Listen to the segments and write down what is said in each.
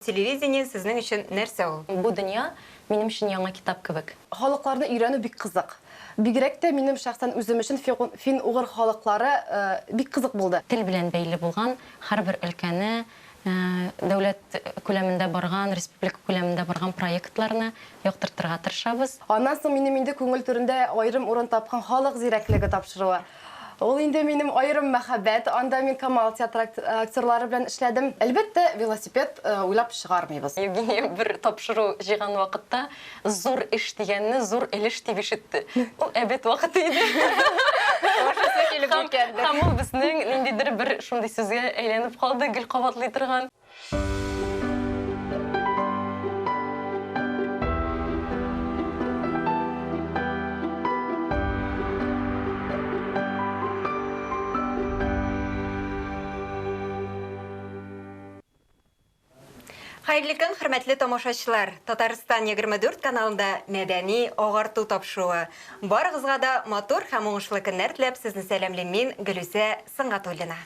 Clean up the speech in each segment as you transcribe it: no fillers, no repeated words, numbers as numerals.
Телевидение сезнең өчен нәрсә ул? Бу дөнья минем өчен яңа китап кебек. Халыкларны өйрәнү бик кызык. Бигрәк тә минем шәхсән үзем өчен фин-угыр халыклары бик кызык булды. Тел белән бәйле булган һәрбер өлкәне, дәүләт күләмендә барган, республика күләмендә барган проектларны яктыртырга тырышабыз. Аннан соң минем инде күңел түрендә аерым урын тапкан Халык зирәклеге тапшыруы. Ул инде минем аерым мәхәббәт. Анда мин Камал театры актерлары белән эшләдем. Әлбәттә, велосипед уйлап чыгармыйбыз. Евгения бер тапшыру җыйган вакытта зур эш дигәнне зур өлеш дип ишетте. Ул әбет вакыты иде. Тамашасы килеп җиткәндер. Һәм ул безнең ниндидер бер шундый сүзгә әйләнеп калды, гел кабатлый торган. Хәерле көн, хөрмәтле тамашачылар! Татарстан 24 каналында мәдәни агарту тапшыруы. Барыгызга да матур һәм уңышлы көннәр теләп сезне сәламлим мин, Гөлүсә Сөнгатуллина.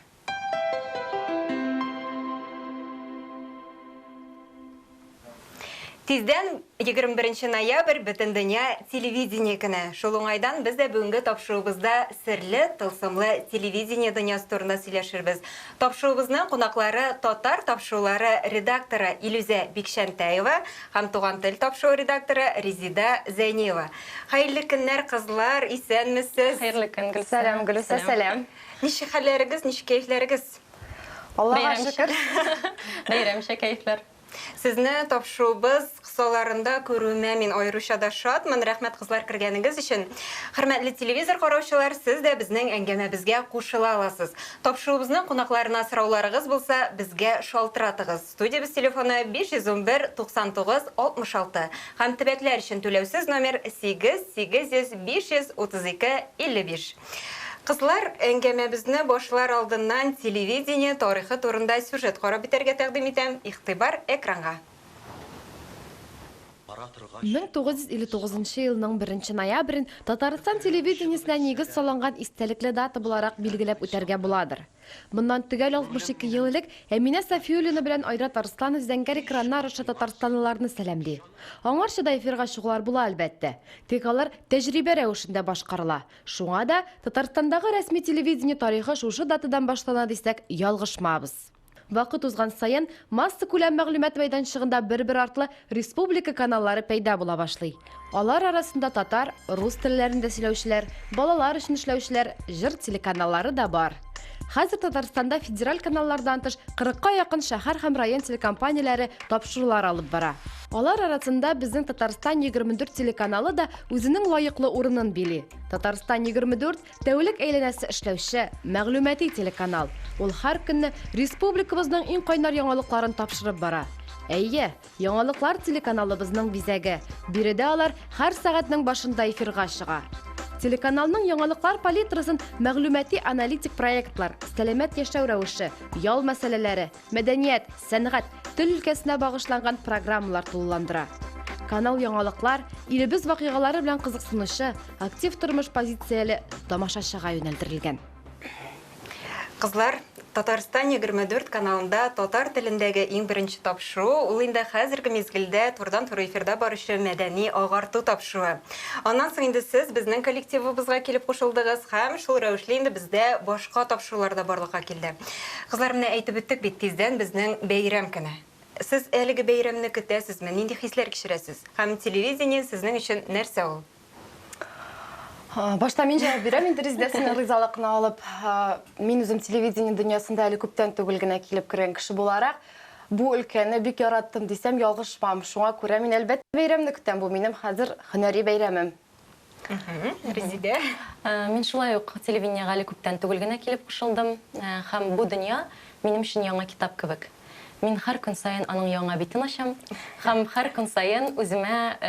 Тиздән 21 ноябрь Бөтендөнья телевидение көне. Шул уңайдан без дә бүгенге тапшыруыбызда серле, тылсымлы телевидение дөньясы турында сөйләшербез. Тапшыруыбызның кунаклары татар тапшырулары редакторы Илүзә Бикчәнтәева һәм Туган тел тапшыруы редакторы Резида Зәйниева. Хәерле көннәр, кызлар, исәнмесез! Хәерле көн, Гөлүсә. Сәлам, Гөлүсә, сәлам. Ничек хәлләрегез, ничек кәефләрегез? Аллага шөкер. Бәйрәмчә кәефләр. Сезне тапшыруыбыз кысаларында күрүемә мин аеруча да шатмын. Рәхмәт, кызлар, кергәнегез өчен. Хөрмәтле телевизор караучылар, сез дә безнең әңгәмәбезгә кушыла аласыз. Тапшыруыбызның кунакларына сорауларыгыз булса, безгә шалтыратыгыз. Студиябез телефоны 511 99 66 һәм төбәкләр өчен түләүсез номер 8 800 532 55. Кызлар, әңгәмәбезне башлар алдыннан телевидение тарихы турында сюжет карап үтәргә тәкъдим итәм. Игътибар экранга. 1959 нчы елның беренче ноябрен Татарстан телевидениесенә нигез салынган истәлекле дата буларак билгеләп үтәргә буладыр. Моннан төгәл 62 ел элек Әминә Сафиуллина белән Айрат Арсланов зәңгәр экраннар аша татарстанлыларны сәламли. Аңарчы да эфирга чыгулар була, әлбәттә. Тик алар тәҗрибә рәвешендә башкарыла. Шуңа да Татарстандагы рәсми телевидение тарихы шушы датадан башлана дисәк, ялгышмабыз. Вакыт узган саен, массакүләм мәгълүмат мәйданчыгында бер-бер артлы республика каналлары пәйда була башлый. Алар арасында татар, рус телләрендә сөйләүчеләр, балалар өчен эшләүчеләр, җыр телеканаллары да бар. Хәзер Татарстанда федераль каналлардан тыш кырыкка якын шәһәр һәм район телекомпанияләре тапшырулар алып бара. Алар арасында безнең Татарстан 24 телеканалы да үзенең лаеклы урынын били. Татарстан 24, тәүлек әйләнәсе эшләүче, мәгълүмати телеканал. Ул һәр көнне республикабызның иң кайнар яңалыкларын тапшырып бара. Әйе, Яңалыклар телеканалыбызның бизәге. Биредә алар һәр сәгатьнең башында эфирга чыга. Телеканалның яңалыклар палитрасын мәгълүмати-аналитик проектлар, сәламәт яшәү рәвеше, ял мәсьәләләре, мәдәният, сәнгать, тел өлкәсенә багышланган программалар тулыландыра. Канал яңалыклар, илебез вакыйгалары белән кызыксынучы, актив тормыш позицияле тамашачыга юнәлдерелгән. Кызлар, Татарстан 24 каналында татар телендәге иң беренче тапшыру, ул инде хәзерге мизгелдә турыдан-туры эфирда баручы мәдәни агарту тапшыруы. Аннан соң инде сез безнең коллективыбызга килеп кушылдыгыз һәм шул рәвешле инде бездә башка тапшырулар да барлыкка килде. Кызлар, менә әйтеп үттек бит, тиздән безнең бәйрәм көне. Сез әлеге бәйрәмне көтәсезме, нинди хисләр кичерәсез? Һәм телевидение сезнең өчен нәрсә ул? Башта мин җавап бирәм инде Резидә синең ризалыкны алып. Мин үзем телевидение дөньясында әле күптән түгел генә килеп кергән кеше буларак, бу өлкәне бик яраттым дисәм, ялгышмам. Шуңа күрә мин, әлбәттә, бәйрәмне көтәм. Бу минем хәзер һөнәри бәйрәмем. Резидә? Мин шулай ук телевидениегә әле күптән түгел генә килеп кушылдым. Һәм бу дөнья минем өчен яңа китап кебек. Мин һәр көн саен аның яңа битен ачам һәм һәр көн саен үземә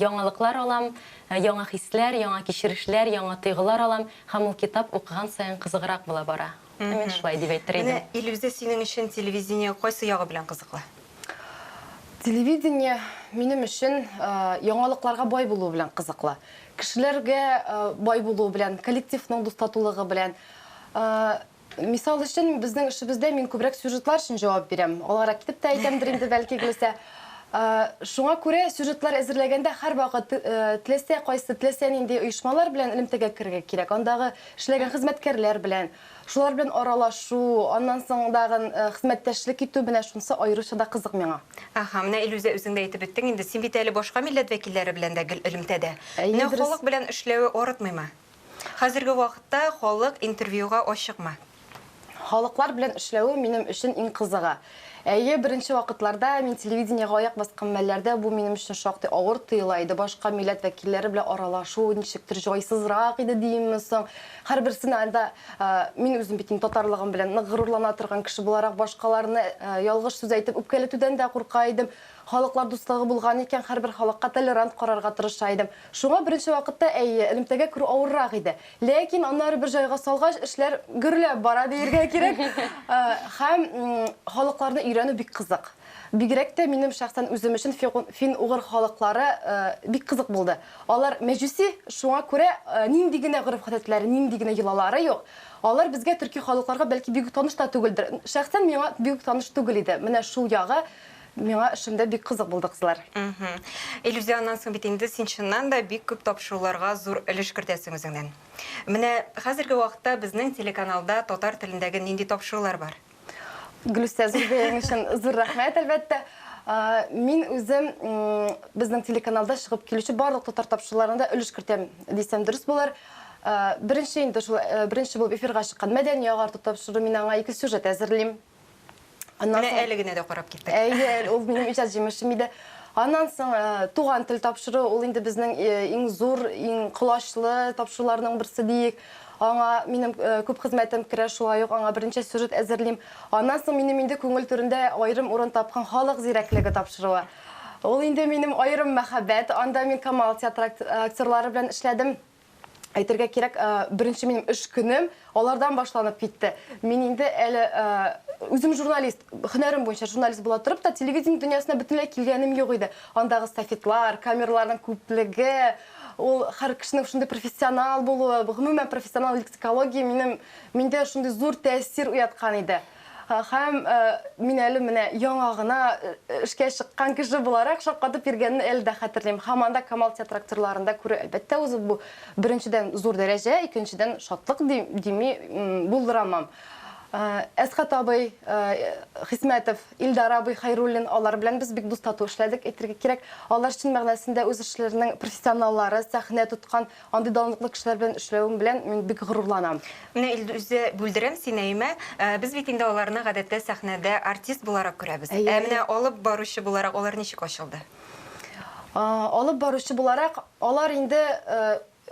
яңалыклар алам, яңа хисләр, яңа кичерешләр, яңа тойгылар алам һәм ул китап укыган саен кызыграк була бара. Мин шулай дип әйтер идем. Менә, Илүзә, синең өчен телевидение кайсы ягы белән кызыклы? Телевидение минем өчен яңалыкларга бай булуы белән кызыклы. Кешеләргә бай булуы белән, коллективның дус-татулыгы белән. Мисал өчен, безнең эшебездә мин күбрәк сюжетлар өчен җавап бирәм. Алгарак китеп тә әйтәмдер инде, бәлки, Гөлүсә. Шуңа күрә сюжетлар әзерләгәндә һәрвакыт теләсә кайсы, теләсә нинди оешмалар белән элемтәгә керергә кирәк. Андагы эшләгән хезмәткәрләр белән, шулар белән аралашу, аннан соң тагын хезмәттәшлек итү, менә шунысы аеруча да кызык миңа. Аһа, менә Илүзә, үзең дә әйтеп үттең инде, син бит әле башка милләт вәкилләре белән дә гел элемтәдә. Әйе, Менә дөрес. халык белән эшләве арытмыймы? Хәзерге вакытта халык интервьюга ачыкмы? Халыклар белән эшләве минем өчен иң кызыгы. Әйе, беренче вакытларда, мин телевидениегә аяк баскан мәлләрдә бу минем өчен шактый авыр тоела иде. Башка милләт вәкилләре белән аралашу ничектер җайсызрак иде диимме соң. Һәрберсенә анда, мин үзем бит инде татарлыгым белән нык горурлана торган кеше буларак, башкаларны ялгыш сүз әйтеп үпкәләтүдән дә курка идем. Халыклар дуслыгы булган икән, һәрбер халыкка толерант карарга тырыша идем. Шуңа беренче вакытта, әйе, элемтәгә керү авыррак иде. Ләкин аннары бер җайга салгач, эшләр гөрләп бара диергә кирәк. Һәм халыкларны өйрәнү бик кызык. Бигрәк тә минем шәхсән үзем өчен фин-угыр халыклары бик кызык булды. Алар мәҗүси, шуңа күрә нинди генә гореф-гадәтләре, нинди генә йолалары юк. Алар безгә, төрки халыкларга, бәлки бик үк таныш та түгелдер. Шәхсән миңа бик үк таныш түгел иде. Менә шул ягы Миңа эшемдә бик кызык булды, кызлар. Илүзә, аннан соң бит инде син чыннан да бик күп тапшыруларга зур өлеш кертәсең үзеңнән. Менә хәзерге вакытта безнең телеканалда татар телендәге нинди тапшырулар бар? Гөлүсә, зур бәяң өчен зур рәхмәт, әлбәттә. Мин үзем безнең телеканалда чыгып килүче барлык татар тапшыруларына да өлеш кертәм дисәм дөрес булыр. Беренче инде шул беренче булып эфирга чыккан Мәдәни агарту тапшыруы, мин аңа ике сюжет әзерлим. Аннан Менә әле генә дә карап киттек. Әйе, ул минем иҗат җимешем иде. Аннан соң э, Туган тел тапшыру, ул инде безнең э, иң зур, иң колачлы тапшыруларның берсе диек. Аңа минем э, күп хезмәтем керә, шулай ук аңа берничә сюжет әзерлим. Аннан соң минем инде күңел түрендә аерым урын тапкан Халык зирәклеге тапшыруы. Ул инде минем аерым мәхәббәт. Анда мин Камал театры актерлары белән эшләдем. Әйтергә кирәк, беренче минем эш көнем алардан башланып китте. Мин инде әле үзем журналист, һөнәрем буенча журналист була торып та, телевидение дөньясына бөтенләй килгәнем юк иде. Андагы софитлар, камераларның күплеге, ул һәр кешенең шундый профессионал булуы, гомумән профессионал лексикология минем миндә шундый зур тәэсир уяткан иде. Һәм мин әле менә яңа гына эшкә чыккан кеше буларак шаккатып йөргәнне әле дә хәтерлим. Һәм анда Камал театры актерларын да күрү, әлбәттә, үзе бу беренчедән зур дәрәҗә, икенчедән шатлык дими булдырамам. Әсхәт абый Хисмәтов, Илдар абый Хәйруллин, алар белән без бик дус-тату эшләдек, әйтергә кирәк. Алар чын мәгънәсендә үз эшләренең профессионаллары, сәхнә тоткан Андый данлыклы кешеләр белән эшләвем белән мин бик горурланам. Менә Илдүзә, бүлдерәм сине, әйме? Без бит инде аларны гадәттә сәхнәдә артист буларак күрәбез. Ә менә алып баручы буларак алар ничек ачылды? Алып баручы буларак алар инде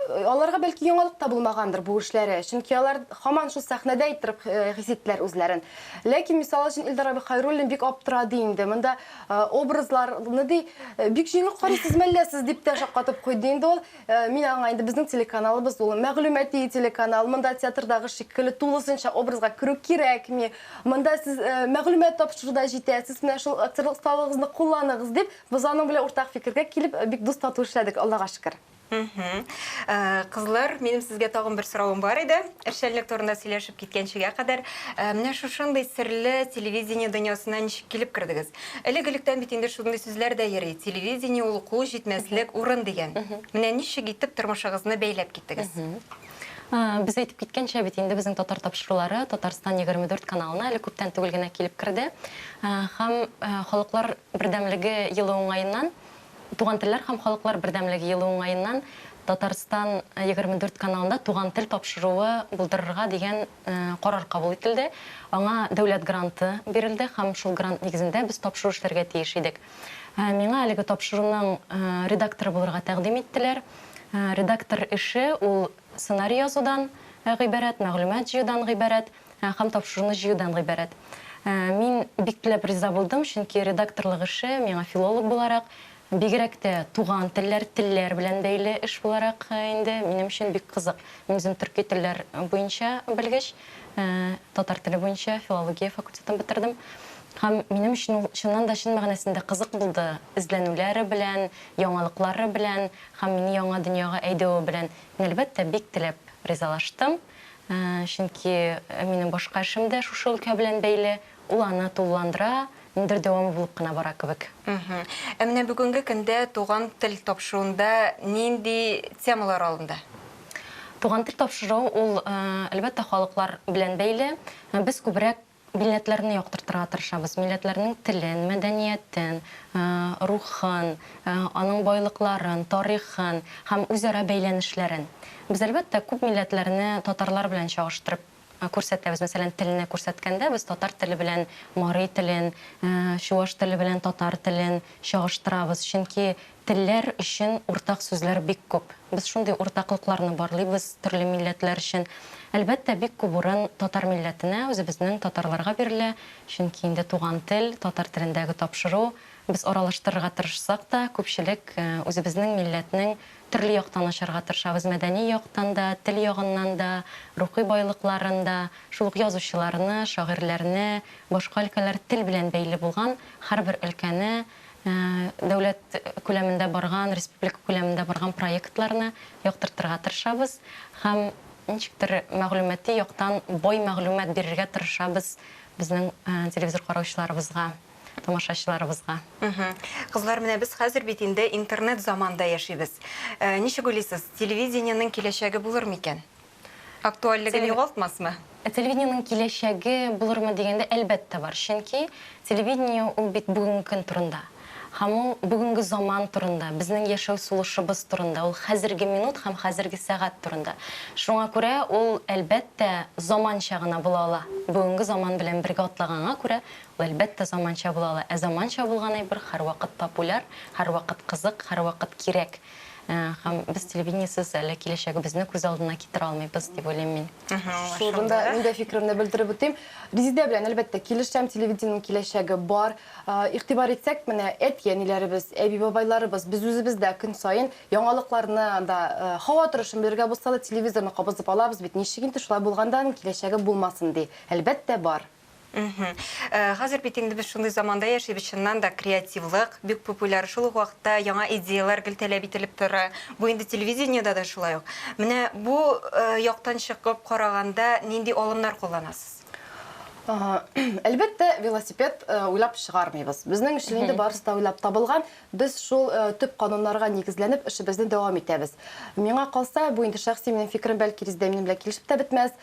аларга бәлки яңалык та булмагандыр бу эшләре, чөнки алар һаман шул сәхнәдә иттереп хис иттеләр үзләрен. Ләкин, мисал өчен, Илдар абый Хәйруллин бик аптырады инде. Монда образларны ди, бик җиңел карыйсыз мәллә сез, дип тә шаккатып куйды инде ул. Мин аңа инде безнең телеканалыбыз ул мәгълүмати телеканал, монда театрдагы шикелле тулысынча образга керү кирәкми, монда сез мәгълүмат тапшыру да җитә, сез менә шул актерлык осталыгыгызны кулланыгыз дип, без аның белән уртак фикергә килеп, бик дус-тату эшләдек, Аллага шөкер. Кызлар, минем сезгә тагын бер соравым бар иде. Эшчәнлек турында сөйләшеп киткәнчегә кадәр, менә шушындый серле телевидение дөньясына ничек килеп кердегез? Элек-электән бит инде шундый сүзләр дә йөри, телевидение ул кул җитмәслек урын дигән. Менә ничек итеп тормышыгызны бәйләп киттегез? Без әйтеп киткәнчә бит инде безнең татар тапшырулары Татарстан 24 каналына әле күптән түгел генә килеп керде. Һәм Халыклар бердәмлеге елы уңаеннан, Туган телләр һәм халыклар бердәмлеге елы уңаеннан Татарстан 24 каналында Туган тел тапшыруы булдырырга дигән карар кабул ителде. Аңа дәүләт гранты бирелде һәм шул грант нигезендә без тапшыру эшләргә тиеш идек. Миңа әлеге тапшыруның редакторы булырга тәкъдим иттеләр. Редактор эше ул сценарий язудан гыйбарәт, мәгълүмат җыюдан гыйбарәт һәм тапшыруны җыюдан гыйбарәт. Мин бик теләп риза булдым, чөнки редакторлык эше миңа филолог буларак, бигрәк тә туган телләр, телләр белән бәйле эш буларак инде минем өчен бик кызык. Мин үзем төрки телләр буенча белгеч, татар теле буенча филология факультетын бетердем. Һәм минем өчен ул чыннан да чын мәгънәсендә кызык булды, эзләнүләре белән, яңалыклары белән һәм мине яңа дөньяга әйдәве белән. Мин, әлбәттә, бик теләп ризалаштым. Чөнки минем башка эшем дә шушы өлкә белән бәйле, ул аны тулыландыра, ниндидер дәвамы булып кына бара кебек. Ә менә бүгенге көндә Туган тел тапшыруында нинди темалар алынды? Туган тел тапшыруы ул, әлбәттә, халыклар белән бәйле. Без күбрәк милләтләрне яктыртырга тырышабыз. Милләтләрнең телен, мәдәниятен, рухын, аның байлыкларын, тарихын һәм үзара бәйләнешләрен. Без, әлбәттә, күп милләтләрне татарлар белән чагыштырып күрсәтәбез. Мәсәлән, телне күрсәткәндә без татар теле белән мари телен, чуаш теле белән татар телен чагыштырабыз. Чөнки телләр өчен уртак сүзләр бик күп. Без шундый уртаклыкларны барлыйбыз төрле милләтләр өчен. Әлбәттә, бик күп урын татар милләтенә, үзебезнең татарларга бирелә, чөнки инде туган тел, татар телендәге тапшыру. Без аралаштырырга тырышсак та, күпчелек үзебезнең милләтнең төрле яктан ачарга тырышабыз, мәдәни яктан да, тел ягыннан да, рухи байлыкларын да, шул ук язучыларны, шагыйрьләрне, башка өлкәләр, тел белән бәйле булган һәрбер өлкәне Дәүләт күләмендә барган, республика күләмендә барган проектларны яктыртырга тырышабыз һәм ничектер мәгълүмати яктан бай мәгълүмат бирергә тырышабыз безнең телевизор караучыларыбызга, тамашачыларыбызга. Кызлар, менә без хәзер бит инде интернет заманда яшибез. Ничек уйлыйсыз, телевидениенең киләчәге булыр микән? Актуальлеген югалтмасмы? Телевидениенең киләчәге булырмы дигәндә, әлбәттә бар. Чөнки телевидение ул бит бүгенге көн турында. Һәм ул бүгенге заман турында, безнең яшәү сулышыбыз турында, ул хәзерге минут һәм хәзерге сәгать турында. Шуңа күрә ул, әлбәттә, заманча гына була ала. Бүгенге заман белән бергә атлаганга күрә, ул, әлбәттә, заманча була ала. Ә заманча булган әйбер һәрвакыт популяр, һәрвакыт кызык, һәрвакыт кирәк. Һәм без телевидениесез әле киләчәгебезне күз алдына китерә алмыйбыз, дип уйлыйм мин. Шул урында мин дә фикеремне белдереп үтим. Резидә белән, әлбәттә, килешәм, телевидениенең киләчәге бар. Игътибар итсәк, менә әти-әниләребез, әби-бабайларыбыз, без үзебез дә көн саен яңалыкларны да, һава торышын белергә булса да, телевизорны кабызып алабыз бит. Ничек инде шулай булганда аның киләчәге булмасын ди. Әлбәттә, бар. Хәзер бит инде без шундый заманда яшибез, чыннан да креативлык бик популяр, шул ук вакытта яңа идеяләр гел таләп ителеп тора. Бу инде телевидениедә дә шулай ук. Менә бу яктан чыгып караганда нинди алымнар кулланасыз? Әлбәттә, велосипед уйлап чыгармыйбыз. Безнең өчен инде барысы да уйлап табылган. Без шул төп кануннарга нигезләнеп эшебезне дәвам итәбез. Миңа калса, бу инде шәхси минем фикерем, бәлки Резидә минем белән килешеп тә бетмәс,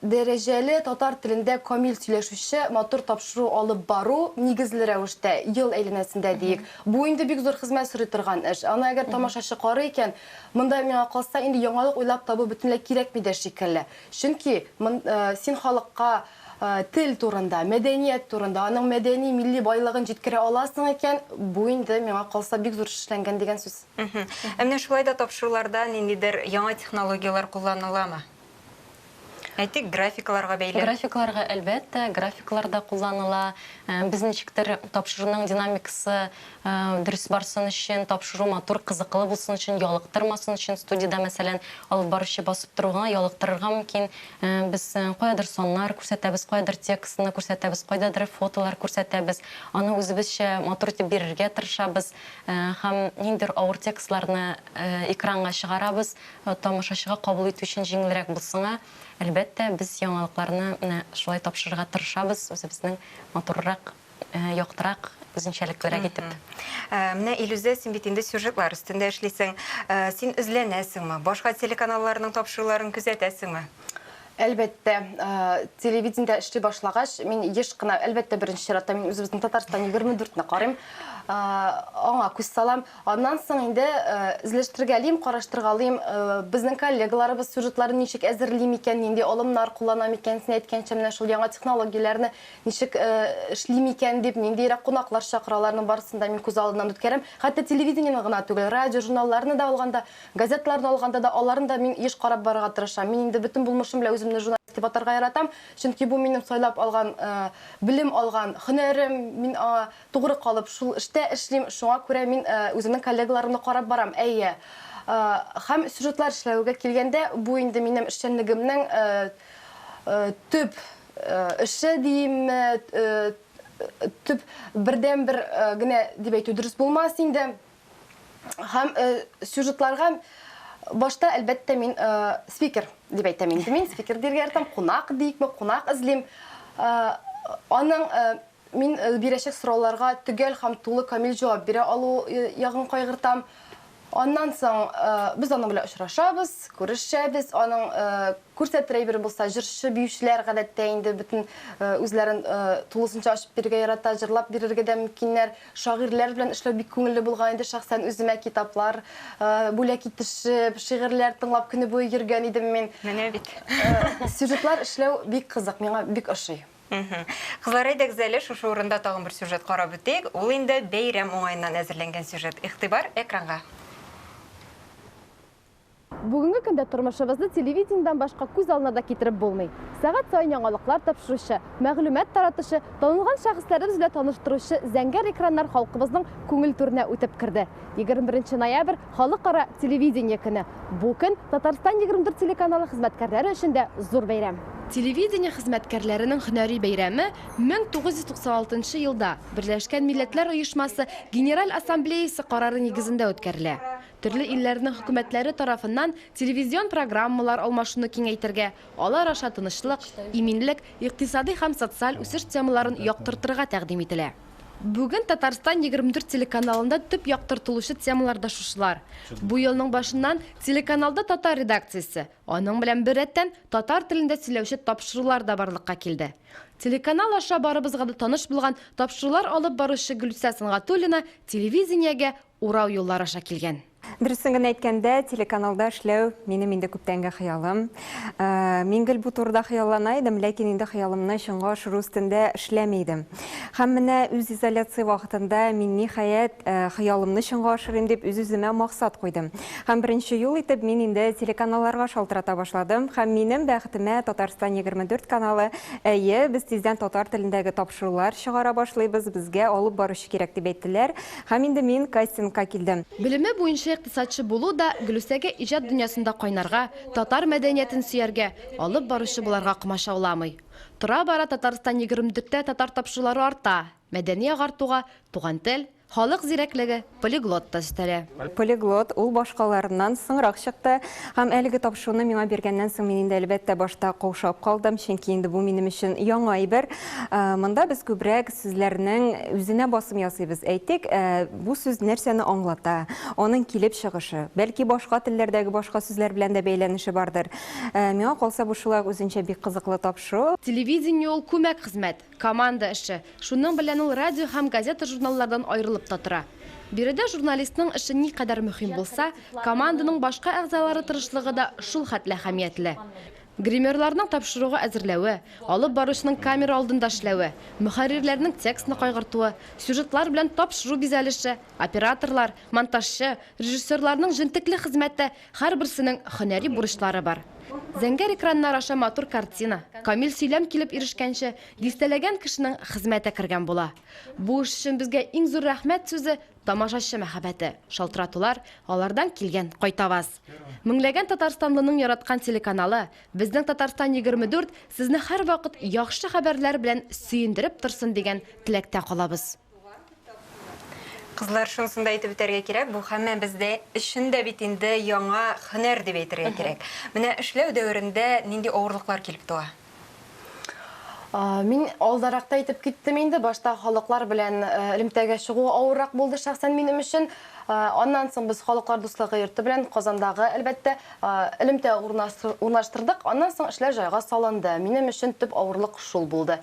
дәрәҗәле татар телендә камил сөйләшүче, матур тапшыру алып бару нигезле рәвештә, ел әйләнәсендә диек. Бу инде бик зур хезмәт сорый торган эш. Аны әгәр тамашачы карый икән, монда миңа калса, инде яңалык уйлап табу бөтенләй кирәкми дә шикелле. Чөнки син халыкка тел турында, мәдәният турында, аның мәдәни, милли байлыгын җиткерә аласың икән, бу инде, миңа калса, бик зур эш эшләнгән дигән сүз. Ә менә шулай да тапшыруларда ниндидер яңа технологияләр кулланыламы? Әйтик, графикаларга бәйле. Графикларга, әлбәттә, графиклар да кулланыла. Без ничектер тапшыруның динамикасы дөрес барсын өчен, тапшыру матур, кызыклы булсын өчен, ялыктырмасын өчен, студиядә, мәсәлән, алып баручы басып тору гына ялыктырырга мөмкин. Без каядыр саннар күрсәтәбез, каядыр текстны күрсәтәбез, кайдадыр фотолар күрсәтәбез. Аны үзебезчә матур итеп бирергә тырышабыз һәм ниндидер авыр текстларны экранга чыгарабыз, тамашачыга кабул итү өчен җиңелрәк булсынга. Әлбәттә, без яңалыкларны менә шулай тапшырырга тырышабыз, үзебезнең матуррак, яктырак, үзенчәлеклерәк итеп. Менә, Илүзә, син бит инде сюжетлар өстендә эшлисең. Син эзләнәсеңме? Башка телеканалларның тапшыруларын күзәтәсеңме? Әлбәттә, телевидениедә эшли башлагач, мин еш кына, әлбәттә, беренче чиратта мин үзебезнең Татарстан 24 не карыйм, аңа күз салам. Аннан соң инде эзләштергәлим, караштыргалыйм, безнең коллегаларыбыз сюжетларын ничек әзерли микән, нинди алымнар куллана микән, син әйткәнчә, менә шул яңа технологияләрне ничек эшли микән дип, ниндиерәк кунаклар чакыра, аларның барысын да мин күз алдыннан үткәрәм. Хәтта телевидениене гына түгел, радио, журналларны да алганда, газеталарны алганда да, аларын да мин еш карап барырга тырышам. Мин инде бөтен булмышым белән үземне журналист дип атарга яратам, чөнки бу минем сайлап алган, белем алган һөнәрем, мин аңа Тугры калып, шул эштә эшлим, шуңа күрә мин үземнең коллегаларымны карап барам. Әйе. Һәм сюжетлар эшләүгә килгәндә, бу инде минем эшчәнлегемнең төп эше диимме, төп бердәнбер генә дип әйтү дөрес булмас инде. Һәм сюжетларга Башта, әлбәттә, мин спикер дип әйтәм инде мин, спикер дияргә яратам, кунак диикме, кунак эзлим. Аның мин бирәчәк сорауларга төгәл һәм тулы камил җавап бирә алу ягын кайгыртам. Аннан соң без аның белән очрашабыз, күрешәбез, аның күрсәтер әйбере булса, җырчы, биючеләр гадәттә инде бөтен үзләрен тулысынча ачып бирергә ярата, җырлап бирергә дә мөмкиннәр. Шагыйрьләр белән эшләү бик күңелле булган иде, шәхсән үземә китаплар бүләк итешеп, шигырьләр тыңлап көне буе йөргән идем мин. Менә бит. Сюжетлар эшләү бик кызык, миңа бик ошый. Кызлар, әйдәгез әле шушы урында тагын бер сюжет карап үтик. Ул инде бәйрәм уңаеннан әзерләнгән сюжет. Игътибар экранга. Бүгенге көндә тормышыбызны телевидениедән башка күз алдына да китереп булмый. Сәгать саен яңалыклар тапшыручы, мәгълүмат таратучы, танылган шәхесләребез белән таныштыручы зәңгәр экраннар халкыбызның күңел түренә үтеп керде. 21 ноябрь, Халыкара телевидение көне. Бу көн Татарстан 24 телеканалы хезмәткәрләре өчен дә зур бәйрәм. Телевидение хезмәткәрләренең һөнәри бәйрәме 1996 елда Берләшкән Милләтләр Оешмасы Генераль Ассамблеясе карары нигезендә үткәрелә. Төрле илләрнең хөкүмәтләре тарафыннан телевизион программалар алмашуны киңәйтергә, алар аша тынычлык, иминлек, икътисадый һәм социаль үсеш темаларын яктыртырга тәкъдим ителә. Бүген Татарстан 24 телеканалында төп яктыртылучы темалар да шушылар. Бу елның башыннан телеканалда татар редакциясе, аның белән беррәттән татар телендә сөйләүче тапшырулар да барлыкка килде. Телеканал аша барыбызга да таныш булган тапшырулар алып баручы Гөлүсә Сөнгатуллина телевидениегә урау юллар аша килгән. Дөресен генә әйткәндә, телеканалда эшләү минем инде күптәнге хыялым. Мин гел бу турыда хыяллана идем, ләкин инде хыялымны чынга ашыру өстендә эшләми идем. Һәм менә үзизоляция вакытында мин, ниһаять, хыялымны чынга ашырыйм дип үз-үземә максат куйдым. Һәм беренче юл итеп мин инде телеканалларга шалтырата башладым. Һәм минем бәхетемә Татарстан 24 каналы, әйе, без тиздән татар телендәге тапшырулар чыгара башлыйбыз, безгә алып баручы кирәк дип әйттеләр. Һәм инде мин кастингка килдем. Белеме буенча икътисадчы булу да Гөлүсәгә иҗат дөньясында кайнарга, татар мәдәниятен сөяргә, алып баручы буларга комачауламый. Тора-бара Татарстан 24 тә татар тапшырулары арта, мәдәни агартуга Туган тел, халык зирәклеге, Полиглот та өстәлә. Полиглот, ул башкаларыннан соңрак чыкты. Һәм әлеге тапшыруны миңа биргәннән соң мин инде, әлбәттә, башта каушап калдым, чөнки инде бу минем өчен яңа әйбер. Монда без күбрәк сүзләрнең үзенә басым ясыйбыз. Әйтик, бу сүз нәрсәне аңлата, аның килеп чыгышы, бәлки башка телләрдәге башка сүзләр белән дә бәйләнеше бардыр. Миңа калса, бу шулай ук үзенчә бик кызыклы тапшыру. Телевидение ул күмәк хезмәт. Команда эше. Шуның белән ул радио һәм газета-журналлардан аерылып та тора. Биредә журналистның эше никадәр мөһим булса, команданың башка әгъзалары тырышлыгы да шул хәтле әһәмиятле. Гримерларның тапшыруга әзерләве, алып баручының камера алдында эшләве, мөхәррирләрнең текстны кайгыртуы, сюжетлар белән тапшыру бизәлеше, операторлар, монтажчы, режиссерларның җентекле хезмәте, һәрберсенең һөнәри бурычлары бар. Зәңгәр экраннар аша матур картина, камил сөйләм килеп ирешкәнче, дистәләгән кешенең хезмәте кергән була. Бу эш өчен безгә иң зур рәхмәт сүзе, тамашачы мәхәббәте, шалтыратулар, алардан килгән кайтаваз. Меңләгән татарстанлының яраткан телеканалы, Безнең Татарстан 24 сезне һәрвакыт яхшы хәбәрләр белән сөендереп торсын дигән теләктә калабыз. Кызлар, шунысын да әйтеп үтәргә кирәк, бу һәммәбез дә өчен дә бит инде яңа һөнәр дип әйтергә кирәк. Менә эшләү дәверендә нинди авырлыклар килеп туа? Мин алдарак та әйтеп киттем инде, башта халыклар белән элемтәгә чыгу авыррак булды шәхсән минем өчен. Аннан соң без Халыклар дуслыгы йорты белән Казандагы, әлбәттә, элемтә урнаштырдык. Аннан соң эшләр җайга салынды. Минем өчен төп авырлык шул булды.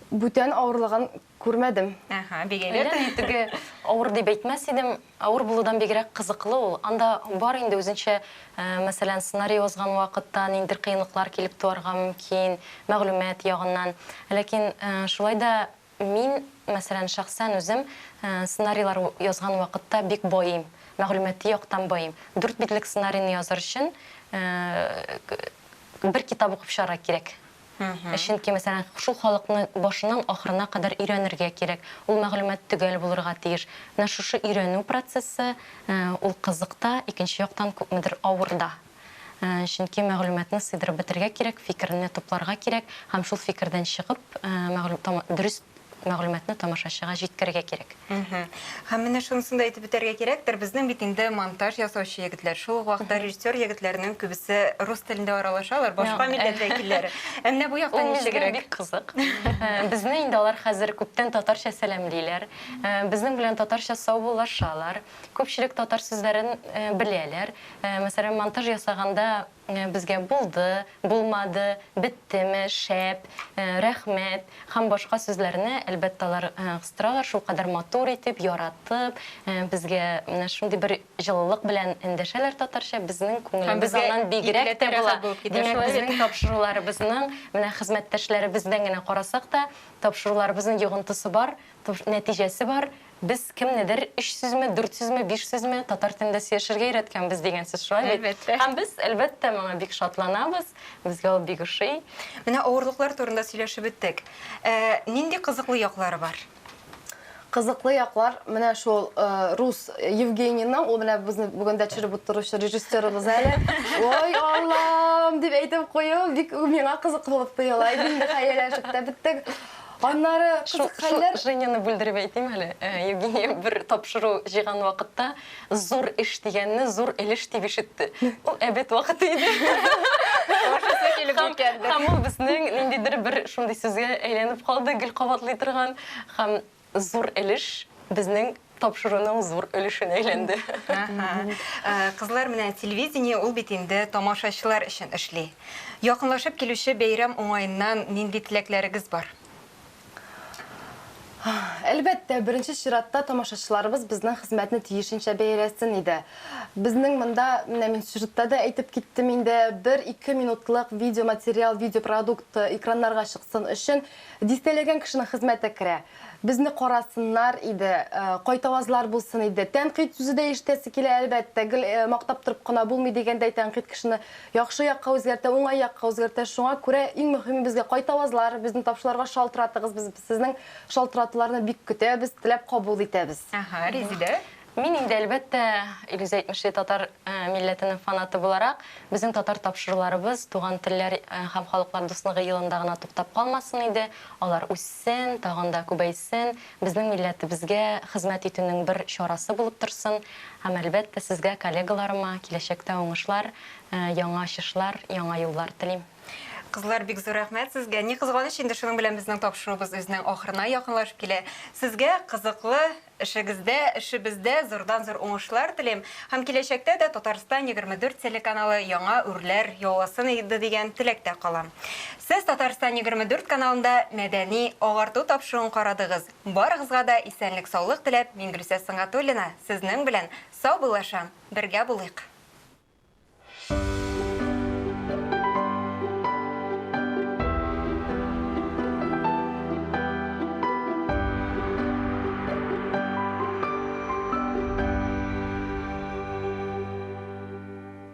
Бүтән авырлыгын Күрмәдем. Әһә, бик әйбәт. Әллә ни теге авыр дип әйтмәс идем. Авыр булудан бигрәк кызыклы ул. Анда бар инде үзенчә, мәсәлән, сценарий язган вакытта ниндидер кыенлыклар килеп туарга мөмкин, мәгълүмат ягыннан. Ләкин шулай да мин, мәсәлән, шәхсән үзем сценарийлар язган вакытта бик байыйм, мәгълүмати яктан байыйм. Дүрт битлек сценарийны язар өчен бер китап укып чыгарга кирәк. Чөнки, мәсәлән, шул халыкны башыннан ахырына кадәр өйрәнергә кирәк. Ул мәгълүмат төгәл булырга тиеш. Менә шушы өйрәнү процессы, ул кызык та, икенче яктан күпмедер авыр да. Чөнки мәгълүматны сыйдырып бетерергә кирәк, фикерне тупларга кирәк һәм шул фикердән чыгып, дөрес мәгълүматны тамашачыга җиткерергә кирәк. Һәм менә шунысын да әйтеп үтәргә кирәктер, безнең бит инде монтаж ясаучы егетләр, шул ук вакытта режиссер егетләрнең күбесе рус телендә аралашалар, башка милләт вәкилләре. Ә менә бу яктан Ул мизгел ничегрәк? бик кызык. Безне инде алар хәзер күптән татарча сәламлиләр, безнең белән татарча саубуллашалар, күпчелек татар сүзләрен беләләр. Мәсәлән, монтаж ясаганда Безгә булды, булмады, беттеме, шәп, рәхмәт һәм башка сүзләрне, әлбәттә, алар кыстыралар, шулкадәр матур итеп, яратып, безгә менә шундый бер җылылык белән эндәшәләр татарча, безнең күңелебез аннан бигрәк тә була. Димәк, безнең тапшыруларыбызның, менә хезмәттәшләребездән генә карасак та, тапшыруларыбызның йогынтысы бар, нәтиҗәсе бар. Без кемнедер өч сүзме, дүрт сүзме, биш сүзме татар телендә сөйләшергә өйрәткәнбез дигән сүз, шулай бит? Әлбәттә. Һәм без, әлбәттә, моңа бик шатланабыз, безгә ул бик ошый. Менә авырлыклар турында сөйләшеп үттек. Ә нинди кызыклы яклары бар? Кызыклы яклар менә шул рус Евгенийның, ул менә безне бүген дә төшереп утыручы режиссерыбыз әле. Ой, Аллам, дип әйтеп кую бик миңа кызык булып тоела. Инде хәялләшеп тә беттек. Аннары кызык хәлләр. Женяны бүлдереп әйтим әле. Евгения бер тапшыру җыйган вакытта зур эш дигәнне зур өлеш дип ишетте. Ул әбет вакыты иде. Тамашасы килеп җиткәндер. Һәм ул безнең ниндидер бер шундый сүзгә әйләнеп калды, гел кабатлый торган. Һәм зур өлеш безнең тапшыруның зур өлешенә әйләнде. Кызлар, менә телевидение ул бит инде тамашачылар өчен эшли. Якынлашып килүче бәйрәм уңаеннан нинди теләкләрегез бар? Әлбәттә, беренче чиратта тамашачыларыбыз безнең хезмәтне тиешенчә бәяләсен иде. Безнең монда, менә мин сюжетта да әйтеп киттем инде, бер-ике минутлык видеоматериал, видеопродукт экраннарга чыксын өчен дистәләгән кешенең хезмәте керә. Безне карасыннар иде, кайтавазлар булсын иде. Тәнкыйть сүзе дә ишетәсе килә, әлбәттә. Гел мактап торып кына булмый дигәндәй, тәнкыйть кешене яхшы якка үзгәртә, уңай якка үзгәртә. Шуңа күрә иң мөһиме безгә кайтавазлар, безнең тапшыруларга шалтыратыгыз. Без сезнең шалтыратуларны бик көтәбез, теләп кабул итәбез. Әһә, Резидә? Мин инде, әлбәттә, Илүзә әйтмешли, татар милләтенең фанаты буларак, безнең татар тапшыруларыбыз Туган телләр һәм халыклар дуслыгы елында гына туктап калмасын иде, алар үссен, тагын да күбәйсен, безнең милләтебезгә хезмәт итүнең бер чарасы булып торсын. Һәм, әлбәттә, сезгә, коллегаларыма, киләчәктә уңышлар, яңа ачышлар, яңа юллар телим. Кызлар, бик зур рәхмәт сезгә. Ни кызганыч, инде шуның белән безнең тапшыруыбыз үзенең ахырына якынлашып килә. Сезгә кызыклы эшегездә, эшебездә зурдан-зур уңышлар телим. Һәм киләчәктә дә Татарстан 24 телеканалы яңа үрләр яуласын иде дигән теләктә калам. Сез Татарстан 24 каналында Мәдәни агарту тапшыруын карадыгыз. Барыгызга да исәнлек-саулык теләп, мин Гөлүсә Сөнгатуллина сезнең белән саубуллашам. Бергә булыйк!